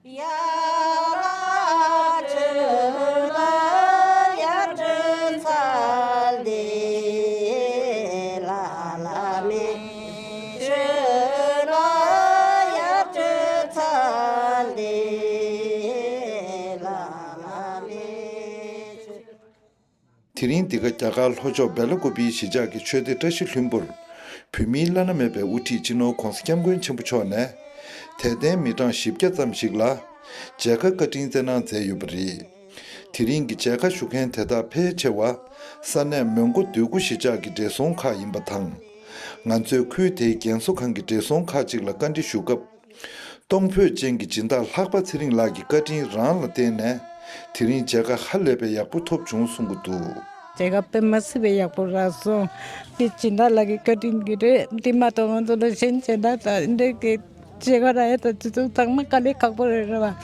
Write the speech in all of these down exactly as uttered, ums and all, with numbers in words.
ཡ་ལ་ཆུ་ལ་ཡ་ཆུ་ཚལ་དེ་ལ་ལ་མེ་ཆུ་ལ་ཡ་ཆུ་ཚལ་དེ་ལ་ལ་མེ་ཆུ། དེ་རིང་འདི་ག་རྒྱ་གར་ལྷོ་ཕྱོགས་སྦེ་ལ་ཀུ་པིའི་གཞིས་ཆགས་ཀྱི་ཆོས་སྡེ་བཀྲ་ཤིས་ལྷུན་པོར། བོད་མིའི་བླ་ན་མེད་པའི་དབུ་ཁྲིད་སྤྱི་ནོར་༧གོང་ས་༧སྐྱབས་མགོན་ཆེན་པོ་མཆོག་ནས། དད་ལྡན་མི་གྲངས་བཞི་བརྒྱ་ཙམ་ཞིག་ལ། མཇལ་ཁ་བཀའ་དྲིན་བསྩལ་གནང་མཛད་ཡོད་པ་རེད། དེ་རིང་གི་མཇལ་ཁ་ཞུ་མཁན་དེ་དག་ཕལ་ཆེ་བ། ས་གནས་མོན་གྷོ་འདོད་རྒུ་གཞིས་ཆགས་ཀྱི་བགྲེས་སོང་ཁག་ཡིན་པ་དང་། ང་ཚོས་ཁུལ་དེའི་རྒན་གསོ་ཁང་གི་བགྲེས་སོང་ཁག་ཅིག་ལ་བཀའ་འདྲི་ཞུ་སྐབས། གཏོང་ཕོད་ཅན་གྱི་སྦྱིན་བདག་ལྷག་པ་ཚེ་རིང་ལགས་ཀྱི་བཀའ་དྲིན་རང་ལ་བརྟེན་ནས། དེ་རིང་མཇལ་ཁ་ཧ་ལས་པའི་ཡག་པོ་ཐོབ་བྱུང་གསུང་གི་འདུག། མཇལ་ཁ་དཔེ་མ་སྲིད་པའི་ཡག་པོ་རག་སོང་། འདི་སྦྱིན་བདག་ལགས་ཀྱི་བཀའ་དྲིན་གྱིས་རེད། འདི་མ་གཏོགས་ང་ཚོ་ལ་གཞན་སྦྱིན་བདག་དང་འདི་གི་མཇལ་ཁ་རག་ཡ་དང་སྤྱི་ཚོགས་ཚང་མ་དཀའ་ལས་ཁག་པོ་རེད་རེད་བ།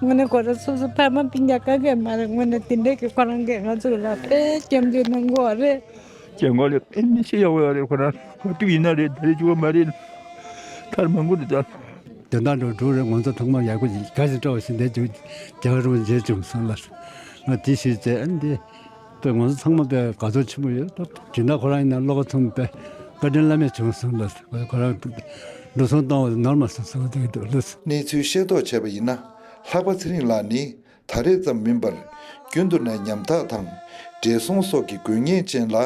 དངོས་གནས་ཁོ་རང་སོ་སོ་ཕ་མ་སྤུན་ཀྱག་ག་གེ་མ་རེད། དངོས་གནས་དེ་འདྲས་ཀྱི་ཁོ་རང་གིས་ང་ཚོ་ལ་དཔེ་སྐྱབས་འཇུག་གནང་གོ་བ་རེད། སྐྱབས་མགོན་ལགས་ཨེ་མི་ཤེས་ཡག་པོ་ཡོད་རེད། ཁོ་རང་ཁོ་ཏུ་ཡིན་ན་རེད། ད་རེད་བཅུག་པ་མ་རེད། ཐར་མང་པོ་འདུག་ད། དོན་དག་འགྲོ་འགྲོ་རེད། ང་ཚོ་ཐོག་མར་ཡག་པོ་དགའ་ཞིག་སྤྲོ་བ་ཞིག་འདས་བཅུག་རྒྱ་གར་རུ་མཇལ་བྱུང་སོང་ལ། ང་དེ་ཞིག་བྱས་ཨ་ནི་དེ་ང་ཚོ་ཚང་མ་དཔེ་དགའ་ཚོར་ཆེན་པོ་ཡོད། ད་དྲིན་ལ་ཁོ་རང་ཡིན་ན་བློ་ཁ་ཚུམ་པས་བཀའ་དྲིན་བླ་མེད་བྱུང་སོང་ལ། ཁོ་རང་འགྲོ་སོང་གཏོང་བ་ནོར་མ་སོང་སོང་དེ་འདུག་ལ། གནས་ཚུལ་ཤེས་རྟོགས་བྱས་པ་ཡིན་ན། ལྷག་པ་ཚེ་རིང་ལགས་ནི། ད་རེས་ཙམ་མིན་པར། རྒྱུན་དུ་ནས་ཉམ་ཐག་དང་། བགྲེས་སོང་སོགས་ཀྱི་དགོས་ངེས་ཅན་ལ།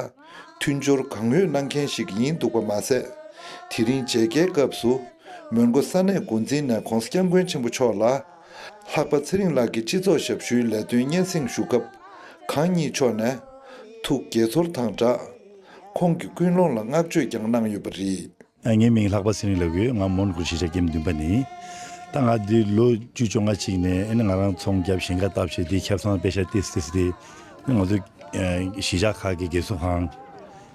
མཐུན་སྦྱོར་གང་འོས་གནང་མཁན་ཞིག་ཡིན་འདུག་པ་མ་ཟད། དེ་རིང་མཇལ་ཁའི་སྐབས་སུ། མོན་གྷོ་ས་གནས་འགོ་འཛིན་ནས་༧གོང་ས་༧སྐྱབས་མགོན་ཆེན་པོ་མཆོག་ལ། ལྷག་པ་ཚེ་རིང་ལགས་ཀྱི་སྤྱི་ཚོགས་ཞབས་ཞུའི་ལས་དོན་སྙན་སེང་ཞུ་སྐབས། གང་ཉིད་མཆོག་ནས། ཐུགས་དགྱེས་ཚོར་དང་སྦྲགས། ཁོང་གི་ཀུན་སློང་ལ་བསྔགས་བརྗོད་ཀྱང་གནང་ཡོད་པ་རེད། ངའི་མིང་ལྷག་པ་ཚེ་རིང་ལབ་ཀྱི་ཡོད། ང་མོན་གྷོ་གཞིས་ཆགས་ཀེམ་བདུན་པ་ནས། ད་ང་འདི་ལོ་བཅུ་བཅོ་ལྔ་ཅིག་ནས་ཨ་ནི་ང་རང་ཚོང་རྒྱབ་ཞིང་ཁ་བཏབ་བྱས་དེ་ཁྱབ་ཚང་པེ་ཤ་ཏིས་ཏིས་དེ་ང་ཚོ་གཞིས་ཆགས་ཁག་གི་རྒན་གསོ་ཁང་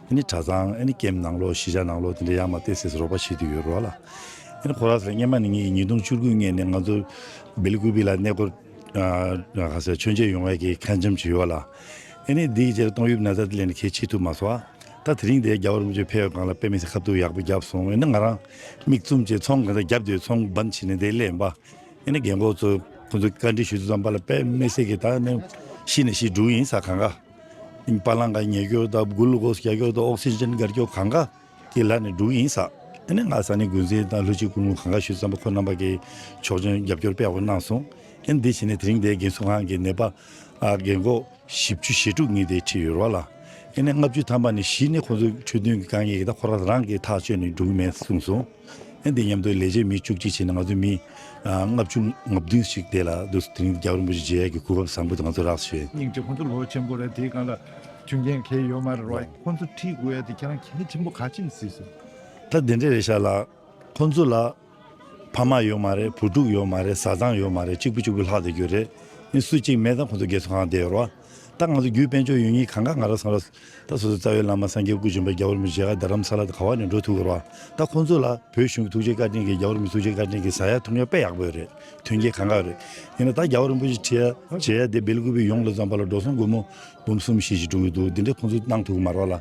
ཨ་ནི་གྲྭ་ཚང་ཨ་ནི་ཀེམ་ནང་ལོགས་གཞིས་ཆགས་ནང་ལོགས་དེ་འདྲ་ཡར་མར་ཏིས་ཏིས་རོགས་པ་བྱེད་དུ་ཡོད་རོགས་ལ། ཨ་ནི་ཁོ་རང་ཚོ་ལ་སྔོན་མ་ནས་ངེད་ཀྱི་ཉིས་སྟོང་བཅུ་དགུ་ནས་ང་ཚོ་སྦེལ་ཀུ་པི་ལ་གནས་སྐོར་ཁ་ས་མཆོད་མཇལ་ཡོང་བའི་གི་ཁ་འཆམ་ཅིག་ཡོད་ལ། ཨ་ནི་འདི་གི་རྗེས་ལ་གཏོང་ཡུལ་ན་ཚ་དེ་ལས་ནི་གལ་ཆེ་ཐུབ་མ་སོང་། ད་དེ་རིང་དེ་རྒྱལ་བ་རིན་པོ་ཆེ་ཕེབས་པའི་སྒང་ལ་དཔེ་མི་སྲིད་ཁ་ཐུག་ཡག་པོ་བརྒྱབ་སོང་། ཨ་ནི་ང་རང་མིག་བཙུམ་བྱས་ཚོང་གང་ལྟར་བརྒྱབ་སྟེ་ཚོང་བན་བྱས་ནས་དེ་ལས་ཡིན་པ། ཨ་ནི་རྒན་གོག་ཚོ་ཁོང་ཚོ་བཀའ་འདྲི་ཞུ་དུས་ཙམ་པ་ལ་དཔེ་མི་སྲིད་ཀྱི་ད་ནི་ཤི་ནས་ཤི་འགྲོ་གི་ཡིན་ས་གང་ག་ཨ་ནི་པ་ལང་ག་ཉལ་སྐྱོར་དང་གུ་ལུ་ཀོ་སི་རྒྱག་སྐྱོར་དང་ཨོག་སི་ཇན་རྒྱག་སྐྱོར་གང་ག་གི་ལ་ནི་འགྲོ་གི་ཡིན་ས། ཨ་ནི་ང་ས་གནས་འགོ་འཛིན་དང་ལྷུ་ཅི་སྐུ་ངོ་གང་ག་ཞུ་དུས་ཙམ་པ་ཁོ་རྣམ་པ་གི་ཆོག་མཆན་རྒྱབ་སྐྱོར་དཔེ་ཡག་པོ་གནང་སོང་། ཨ་ནི་འདི་བྱས་ནས་དེ་རིང་དེ་རྒན་གསོ་ཁང་གི་ནད་པ་ཨ་རྒན་གོག་བཞི་བཅུ་ཞེ་དྲུག་ཉིན་དེ་ཁྲིད་ཡོད་རོགས་ལ། ཨ་ནི་ལྔ་བཅུ་ཐམ་པ་ནས་བཞི་ནི་ཁོ་ཚོའི་འཕྲོད་བསྟེན་གྱི་དཀའ་ངལ་གྱིས་ད་ཁོ་རང་རང་གིས་ཐག་གཅོད་ནས་འགྲོ་གི་མེད་གསུངས་སོང་། ཨ་ནི་དེ་མཉམ་དུ་ལས་བྱེད་མི་བཅུ་གཅིག་བྱས་ནས་ང་ཚོ་མི་ལྔ་བཅུ་ང་བདུན་ཞིག་དེ་ལ་འདུག་དེ་རིང་རྒྱལ་བ་རིན་པོ་ཆེ་མཇལ་ཡག་གི་གོ་སྐབས་བཟང་པོ་དེ་ང་ཚོ་རག་སོང་། སྙིང་རྗེ། ཁོང་ཚོ་ལོ་ཆེན་པོ་རེད། དེའི་སྒང་ལ་མཐུན་རྐྱེན་གང་ཡང་ཡོད་མ་རེད་རོགས། ཁོང་ཚོ་ཁྲིད་དགོས་ཡ་དེ་ཁྱེད་རང་གལ་ཆེན་པོ་ག་ཅིག་ནས་གཟིགས་སོང་། ད་དེ་འདྲས་རེད་ཤག་ལ། ཁོང་ཚོ་ལ་ཕ་མ་ཡོད་མ་རེད། བུ་ཕྲུག་ཡོད་མ་རེད། བཟའ་ཚང་ཡོད་མ་རེད། གཅིག་པུ་གཅིག་པུ་ལྷག་བསྡད་རྒྱུ་རེད། ཨ་ནི་སུ་གཅིག་མེད་ཙང་ཁོང་ཚོ་རྒན་གསོ་ཁང་བསྡད་ཡོད་རེད་བ། ད་ང་ཚོ་བརྒྱུད་དཔལ་འབྱོར་ཡོད་མཁན་གང་ག་ང་རང་ཚང་ར་ད་སོ་སོ་རྩ་བའི་བླ་མ་སངས་རྒྱས་སྐུ་བྱོན་པ་རྒྱལ་བ་རིན་པོ་ཆེ་ག་རྡ་རམ་ས་ལ་དང་ག་བ་ནས་འགྲོ་ཐུབ་ཀྱི་རེད་བ། ད་ཁོང་ཚོ་ལ་བོད་གཞུང་གི་ཐུགས་རྗེ་བཀའ་དྲིན་གྱིས་རྒྱལ་བ་རིན་པོ་ཆེའི་ཐུགས་རྗེ་བཀའ་དྲིན་གྱིས་ཟ་ཡ་འཐུང་ཡ་དཔེ་ཡག་པོ་ཡོད་རེད། མཐུན་རྐྱེན་གང་ག་ཡོད་རེད། ཡིན་ན་ད་རྒྱལ་བ་རིན་པོ་ཆེ་ཁྲིད་ཡ་མཇལ་ཡ་དེ་སྦེལ་ཀུ་པི་ཡོང་ལ་ཙམ་པ་ལ་འགྲོ་སོང་སྒོར་མོ་འབུམ་གསུམ་བཞི་ཞིག་འགྲོ་གི་འདུག་དེ་འདྲས་ཁོང་ཚོས་གནང་ཐུབ་ཀྱི་མ་རེད་བ་ལ།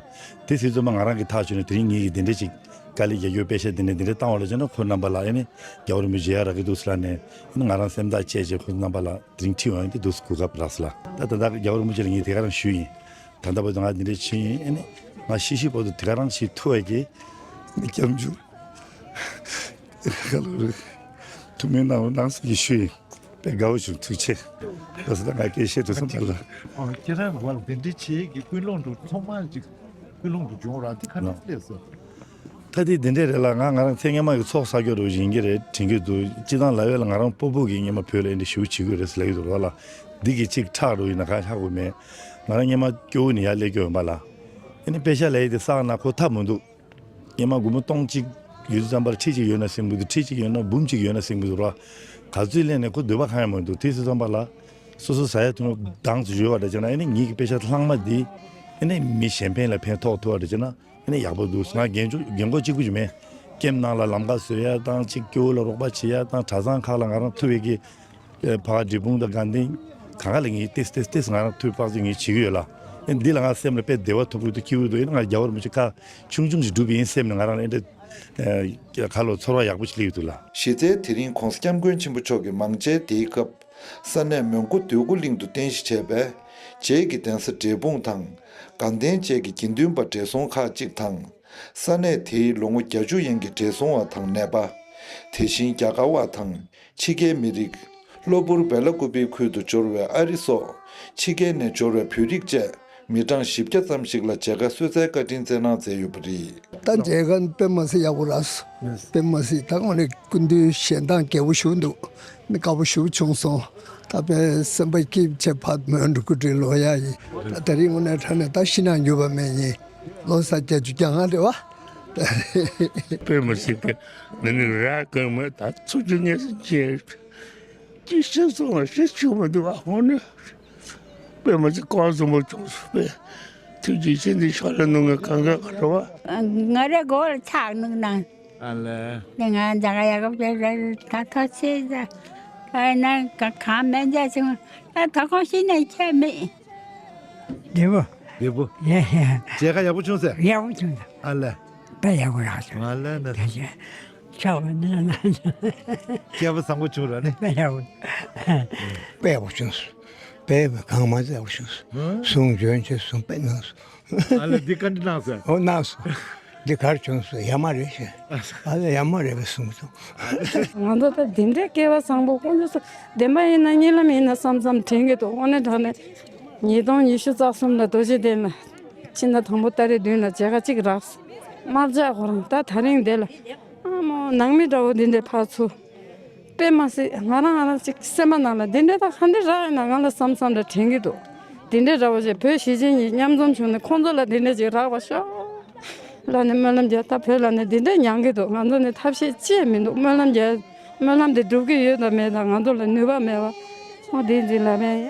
དེ་ཟེར་ཙམ་པ་ང་རང་གིས་ཐག་ཆོད་ནས་དེ་རིང་ངེད་ཀྱིས་དེ་འདྲས་ཅིག་དཀའ་ལས་རྒྱག་རྒྱུ་པེ་ཤ་དེ་ནས་དེ་འདྲས་བཏང་བ་ལ་བྱས་ན་ཁོ་རྣམ་པ་ལ་ཨེ་ནི་རྒྱལ་བ་རིན་པོ་ཆེ་མཇལ་ཡ་རག་གི་འདུག་ཟེར་ལབ་ནས་ཨེ་ནི་ང་རང་སེམས་ཐག་བཅད་བྱས་ཁོ་རྣམ་པ་ལ་དེ་རིང་ཁྲིད་འོང་ཡ་དེ་འདུག་གོ་སྐབས་རག་ཟེར་ལ། ད་ད་ལྟ་རྒྱལ་བ་རིན་པོ་ཆེ་ལ་ངས་དེ་ག་རང་ཞུས་ཡིན། ད་ལྟ་བར་དུ་ང་འདི་འདྲས་ཕྱིན་ཡིན། ཨེ་ནི་ང་ཤི་ཤི་བར་དུ་དེ་ག་རང་ཞིག་ཐུག་ཡ་གི་སྐྱབས་འཇུག་ག་ལོ་རེད། ཐུགས་སྨོན་གནང་རོགས་གནང་ཟེར་གྱི་ཞུས་ཡིན། དཔེ་དགའ་བོ་བྱུང་། ཐུགས་རྗེ་ཆེ། ལགས་སོ། ད་ང་སྐད་བཤད་དུས་ཙམ་པ་ལ། ཨོ། ཁྱེད་རང་བར་དེ་འདྲའི་བྱེད་ཀྱི་ཀུན་སློང་དུ་ཐོག་མར་ཅིག་ཀུན་སློང་དུ་བྱུང་ར་དེ་ག་འདྲ་སླེབས་སོང་། ད་དེ་དེ་འདྲས་རེད་ལ། ང་ང་རང་ཚེ་སྔོན་མ་གི་ཚོགས་བསགས་རྒྱུ་རུ་ཡིན་གྱི་རེད་དྲན་གྱི་འདུག་སྤྱི་བཏང་ལབ་ཡོད་ལ། ང་རང་སྤོ་བོ་གི་སྔོན་མ་བོད་ལ་འདི་ཞུ་བྱེད་དགོས་རེད་ཟེར་ལབ་ཀྱི་འདུག་ར་ལ། འདི་གི་ཅིག་ཁྲག་རུ་ཡིན་ན་གང་ཧ་གོ་མེད། ང་རང་སྔོན་མ་སྐྱོ་བོ་ནས་ཡར་སླེབས་ཀྱི་ཡོད་མ་ལ། ཨེ་ནི་པེ་ཤ་ལབ་ཡས་དེ་བསགས་ན་ཁོ་ཐབས་མི་འདུག་སྔོན་མ་སྒོར་མོ་སྟོང་གཅིག་ཡོད་དུས་ཙམ་པར་ཁྲི་གཅིག་ཡོད་ན་སེམས་ཀྱི་འདུག་ཁྲི་གཅིག་ཡོད་ན་འབུམ་གཅིག་ཡོད་ན་སེམས་ཀྱི་འདུག་ར། ག་ཚོད་ལེན་ནས་ཁོ་འདོད་པ་གང་ཡང་མི་འདུག་དེ་སྲིད་ཙམ་པ་ལ་སོ་སོ་ཟ་ཡ་འཐུང་ཡ་འདང་ཚུལ་ཡོད་པ་འདྲ་བྱས་ན། ཨེ་ནི་ངེད་ཀྱི་པེ་ཤ་ལྷག་མ་འདི་ཨེ་ནི་མི་གཞན་ཕན་ལ་ཕན་ཐོགས་ཐུབ་པ་འདྲ་བྱས་ན་ཨེ་ནི་ཡག་པོ་འདུག་ང་རྒན་ཆོ་རྒན་གོག་གཅིག་པུ་ཅིག་མེད། ཀེམ་ནང་ལ་ལམ་ཁ་བཟོ་ཡ་དང་། གཅིག་སྐྱོ་བོ་ལ་རོགས་པ་བྱེད་ཡ་དང་། གྲྭ་ཚང་ཁག་ལ་ང་རང་ཐུབ་པའི་གི་ཕ་ག་འབྲས་སྤུངས་དང་དགའ་ལྡན་གང་ག་ལ་ངས་ཏེས་ཏེས་ཏེས་ང་རང་ཐུགས་དཔག་ཚོད་ངས་བྱེད་ཀྱི་ཡོད་ལ། ཨེ་འདི་ལ་ང་སེམས་ལ་དཔེ་བདེ་བ་ཐོབ་ཀྱི་འདུག་སྐྱིད་པོ་འདུག་ཨེ་ང་རྒྱལ་བ་རིན་པོ་ཆེ་བཀའ་ཆུང་ཆུང་ཞིག་སྒྲུབ་པ་ཡིན་སེམས་ནས་ང་རང་ལ་ཨེ་འདྲ་ ཨ་ཁ་ལོ་ཚོར་བ་ཡག་པོ་ཞིག་སླེབས་ཡོད་འདུག་ལགས། གཞི་རྩའི་དེ་རིང་ྋགོང་ས་ྋསྐྱབས་མགོན་ཆེན་པོ་མཆོག་གིས་མང་ཆེན་དེའི་སྐབས་ས་གནས་མོན་གྷོ་འདོད་རྒུ་གླིང་དུ་རྟེན་གཞི་བྱས་པའི་རྗེས་ཀྱི་གདན་ས་འབྲས་སྤུངས་དང་དགའ་ལྡན་བཅས་ཀྱི་དགེ་འདུན་པ་བགྲེས་སོང་ཁག་ཅིག་དང་། ས་གནས་དེའི་ལོ་ངོ་བརྒྱད་ཅུ་ཡན་གྱི་བགྲེས་སོང་བ་དང་ནད་པ། དེ་བཞིན་རྒྱ་གར་བ་དང་ཕྱི་རྒྱལ་མི་རིགས། གློ་བུར་བེ་ལ་ཀུ་པེའི་ཁུལ་དུ་འབྱོར་བའི་ཨ་རི་སོགས་ཕྱི་རྒྱལ་ནས་འབྱོར་བའི་བོད་རིགས་བཅས་མི་གྲངས་བཞི་བརྒྱ་ཙམ་ཞིག་ལ་མཇལ་ཁ་གསོལ་སྩལ་བཀའ་དྲིན་སྩལ་གནང་མཛད་ཡོད་པ་རེད། ད་མཇལ་ཁ་དཔེ་མ་སྲིད་ཡག་པོ་རག་སོང་། དཔེ་མ་སྲིད་ད་དངོས་གནས་སྐུ་མདུན་ཞལ་མདངས་རྒྱས་པོ་ཞིག་འདུག། དགའ་པོ་ཞིག་བྱུང་སོང་། ད་དཔེ་སེམས་པ་སྐྱིད་ཆེ་བ་མོན་འགྲོ་སྐུ་དྲིན་ལོ་ཡ་ཡིན། ད་དེ་རིང་དངོས་གནས་དྲང་གནས་ད་ཤི་ནས་འགྱུར་བ་མེད་ཡིན། ལོ་ས་བརྒྱད་ཅུ་གྱ་ལྔ་རེད་བ། དཔེ་མ་སྲིད་པའི་ང་ནི་རག་གི་མེད། ད་ཚུར་ཅི་ཉེས་སུ་བྱས། ཅི་ཤེས་སོང་ལ་ཤེས་ཆུག་མི་འདུག་ཨ། ཧོ་ནི་དཔེ་མ་སྲིད་དཀོན་གཟུགས་པོ་བྱུང་སོང་པས། ཐུགས་རྗེ་ཆེ། འདི་ཤོག་ལ་ནུ་ངའི་གང་ག་ག་རེ་བ། ང་རའི་མགོ་ལ་ཆག་ནུག་ན། ཨ་ལེ། ནི་ང་འཇག་ཡག་པོ་ད་ཐོ་ཆེ་ད། ཨ་ན་ག་གང་མེད་འཇག་ཆུང་། ད་ཐོ་ཁོང་ཤི་ནས་ཁྱད་མེད། འདི་བོ། འདི་བོ། ཡ་ཡ། མཇལ་ཁ་ཡག་པོ་བྱུང་ཟེར། ཡག་པོ་བྱུང་ཟེར། ཨ་ལེ། དཔེ་ཡག་པོ་རག་སོང་། ཨ་ལེ་ན། ད་ཆ་ཆ་བ་ནི་ན། སྐལ་བ་བཟང་པོ་བྱུང་ར་ནི། དཔེ་ཡག་པོ། དཔེ་ཡག་པོ་བྱུང་སོང་། དཔེ་གང་མ་ཚད་ཡག་པོ་བྱུང་སོང་། ཧུམ། གསུང་བྱོན་ཆེ་གསུང་དཔེ་གནང་སོང་། ཨ་ལེ་འདི་བཀའ་འདྲི་གནང་སོང་། ཨོ་གནང་སོང་། འདི་གར་བྱུང་སོང་། ཡ་མ་རེད་ཤེས། ཨ་ལེ་ཡ་མ་རེད་པས་གསུངས་སོང་། ང་ཚོ་ད་འདི་འདྲའི་སྐལ་བ་བཟང་པོ་དཀོན་མཆོག་གསུམ་བདེན་པ་ཡིན་ན་གཉིད་ལམ་ཡིན་ན་བསམ་བསམ་དྲན་གྱི་འདུག། དངོས་གནས་དྲང་གནས་ཉིས་སྟོང་ཉི་ཤུ་རྩ་གསུམ་ལ་རྡོ་རྗེ་གདན་ལ་ཕྱི་ཟླ་དང་པོ་ཏ་རིག་བདུན་ལ་མཇལ་ཁ་གཅིག་རག་སོང་། དམར་འབྱར་ཁོ་རང་ད་ད་རིང་འདི་ལ་ཨ་མོ་ནང་མི་འདྲ་བོ་འདི་འདྲའི་ཕར་ཚུར། དཔེ་མ་སྲིད། ང་རང་ང་རང་ཅིག་སེམས་པ་ནང་ལ་འདི་འདྲ་ད་ག་འདྲ་རག་ཡིན་ན་ང་ལ་བསམ་བསམ་འདྲ་དྲན་གྱི་འདུག། འདི་འདྲ་རག་པ་ཞིག་བོད་གཞིས་བྱེས་གཉིས་མཉམ་འཛོམས་བྱུང་ནས་ཁོང་ཚོ་ལ་འདི་འདྲ་ཅིག་རག་པ་ཤོག་ལ་ནི་སྨོན་ལམ་རྒྱག། ད་བོད་ལ་ནི་འདི་འདྲ་མྱང་གི་འདུག། ང་ཚོ་ནི་ཐབས་ཤེས་ཅི་ཡང་མི་འདུག། སྨོན་ལམ་རྒྱག། སྨོན་ལམ་འདི་འགྲུབ་ཀྱི་ཡོད་དམ་མེད་དམ་ང་ཚོ་ལ་ནུས་པ་མེད་པ། ཨོ་དེ་འཛིན་ལ་མེད།